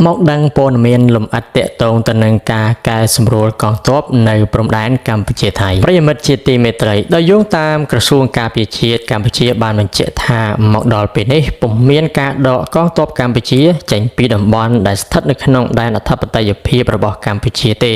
មកដឹងព័ត៌មានលម្អិតទាក់ទងទៅនឹងការកែសម្រួលកងទ័ពនៅព្រំដែនកម្ពុជាថៃប្រិយមិត្តជាទីមេត្រីដោយយោងតាមក្រសួងការពារជាតិកម្ពុជាបានបញ្ជាក់ថាមកដល់ពេលនេះពុំមានការដកកងទ័ពកម្ពុជាចេញពីតំបន់ដែលស្ថិតនៅក្នុងដែនអធិបតេយ្យភាពរបស់កម្ពុជាទេ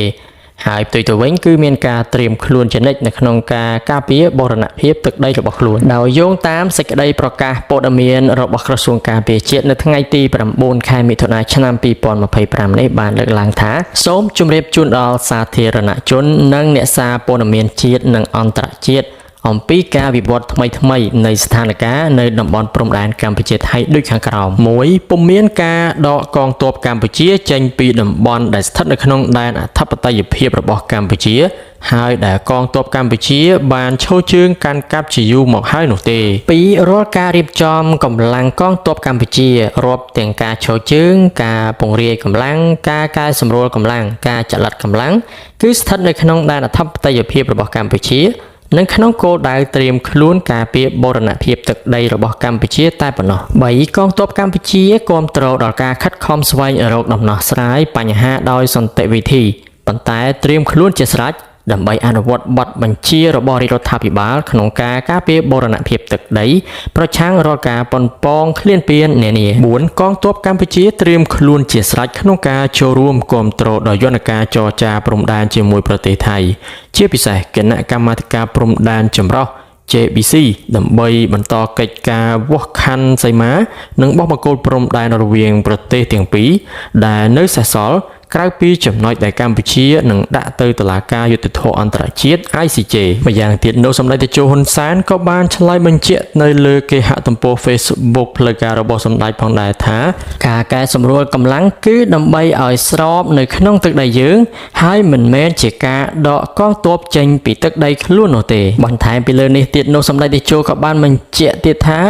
ហើយផ្ទុយទៅវិញគឺមានការត្រៀមខ្លួនជានិច្ចនៅក្នុងការការពារបូរណភាពទឹកដីរបស់ខ្លួនដោយយោងតាមសេចក្តីប្រកាសព័ត៌មានរបស់ក្រសួងការពារជាតិនៅថ្ងៃទី9ខែមិថុនាឆ្នាំ2025នេះបានលើកឡើងថាសូមជម្រាបជូនដល់សាធារណជននិងអ្នកសារព័ត៌មានជាតិនិងអន្តរជាតិអំពីការវិវត្តថ្មីៗនៃស្ថានភាពនៅតំបន់ព្រំដែនកម្ពុជាថៃដូចខាងក្រោម1ពុំមានការដកកងទ័ពកម្ពុជាចេញពីតំបន់ដែលស្ថិតនៅក្នុងដែនអធិបតេយ្យភាពរបស់កម្ពុជាហើយដែលកងទ័ពកម្ពុជាបានឈរជើងកាន់កាប់ជាយូរមកហើយនោះទេ2រាល់ការរៀបចំកម្លាំងកងទ័ពកម្ពុជារាប់ទាំងការឈរជើងការពង្រាយកម្លាំងការកែសម្រួលកម្លាំងការចល័តកម្លាំងគឺស្ថិតនៅក្នុងដែនអធិបតេយ្យភាពរបស់កម្ពុជានិងក្នុងគោលដៅត្រៀមខ្លួនការពារបូរណភាពទឹកដីរបស់កម្ពុជាតែប៉ុណ្ណោះ3កងទ័ពកម្ពុជាគាំទ្រដល់ការខិតខំស្វែងរកដំណោះស្រាយបញ្ហាដោយសន្តិវិធីប៉ុន្តែត្រៀមខ្លួនជាស្រេចដើម្បីអនុវត្តបទបញ្ជារបស់រាជរដ្ឋាភិបាលក្នុងការការពារបូរណភាពទឹកដីប្រឆាំងរាល់ការប៉ុនប៉ងឃ្លានពាននានា4កងទ័ពកម្ពុជាត្រៀមខ្លួនជាស្រេចក្នុងការចូលរួមគាំទ្រដល់យន្តការចរចាព្រំដែនជាមួយប្រទេសថៃជាពិសេសគណៈកម្មាធិការព្រំដែនចម្រុះ JBC ដើម្បីបន្តកិច្ចការវាស់ខណ្ឌសីមានិងបោះបង្គោលព្រំដែនរវាងប្រទេសទាំងពីរដែលនៅសេសសល់ក្រៅពីចំណុចដែលកម្ពុជានឹងដាក់ទៅតុលាការយុត្តិធម៌អន្តរជាតិ ICJ ម្យ៉ាងទៀតនោះសម្ដេចតេជោហ៊ុនសែនក៏បានឆ្លើយបញ្ជាក់នៅលើគេហទំព័រ Facebook ផ្លូវការរបស់សម្ដេចផងដែរថាការកែសម្រួលកម្លាំងគឺដើម្បីឲ្យស្របនៅក្នុងទឹកដីយើងហើយមិនមែនជាការដកកងទ័ពចេញពីទឹកដីខ្លួននោះទេបន្ថែមពីលើនេះទៀតនោះសម្ដេចតេជោក៏បានបញ្ជាក់ទៀតថា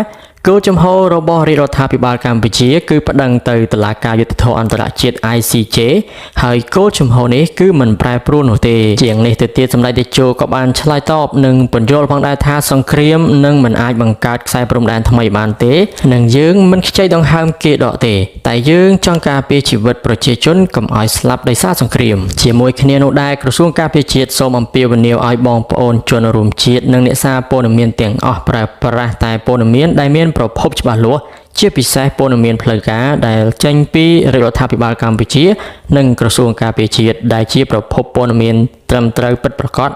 គោលជំហររបស់រាជរដ្ឋាភិបាលកម្ពុជាគឺប្តឹងទៅតុលាការយុត្តិធម៌អន្តរជាតិ ICJ ហើយគោលជំហរនេះគឺមិនប្រែប្រួលនោះទេជាងនេះទៅទៀតសម្ដេចតេជោក៏បានឆ្លើយតបនិងពន្យល់ផងដែរថាសង្គ្រាមនឹងមិនអាចបង្កើតខ្សែព្រំដែនថ្មីបានទេនិងយើងមិនខ្ចីដង្ហើមគេដកទេតែយើងចង់ការពារជីវិតប្រជាជនកុំឲ្យស្លាប់ដោយសារសង្គ្រាមជាមួយគ្នានោះដែរក្រសួងការពារជាតិសូមអំពាវនាវឲ្យបងប្អូនជនរួមជាតិនិងអ្នកសារព័ត៌មានទាំងអស់ប្រើប្រាស់តែព័ត៌មានដែលមានប្រភពច្បាស់លាស់ជាពិសេសព័ត៌មានផ្លូវការដែលចេញពីរាជរដ្ឋាភិបាលកម្ពុជានិងក្រសួងការពារជាតិដែលជាប្រភពព័ត៌មានត្រឹមត្រូវពិតប្រាកដ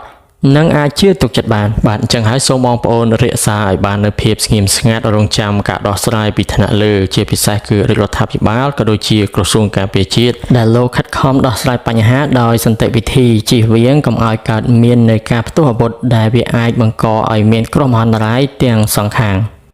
និងអាចជឿទុកចិត្តបានបាទអញ្ចឹងហើយសូមបងប្អូនរក្សាឲ្យបាននូវភាពស្ងៀមស្ងាត់រងចាំការដោះស្រាយពីថ្នាក់លើជាពិសេសគឺរាជរដ្ឋាភិបាលក៏ដូចជាក្រសួងការពារជាតិដែលលោកខិតខំដោះស្រាយបញ្ហាដោយសន្តិវិធីជៀសវាងកុំឲ្យកើតមាននៅការផ្ទុះអាវុធដែលវាអាចបង្កឲ្យមានគ្រោះមហន្តរាយទាំងសងខាង។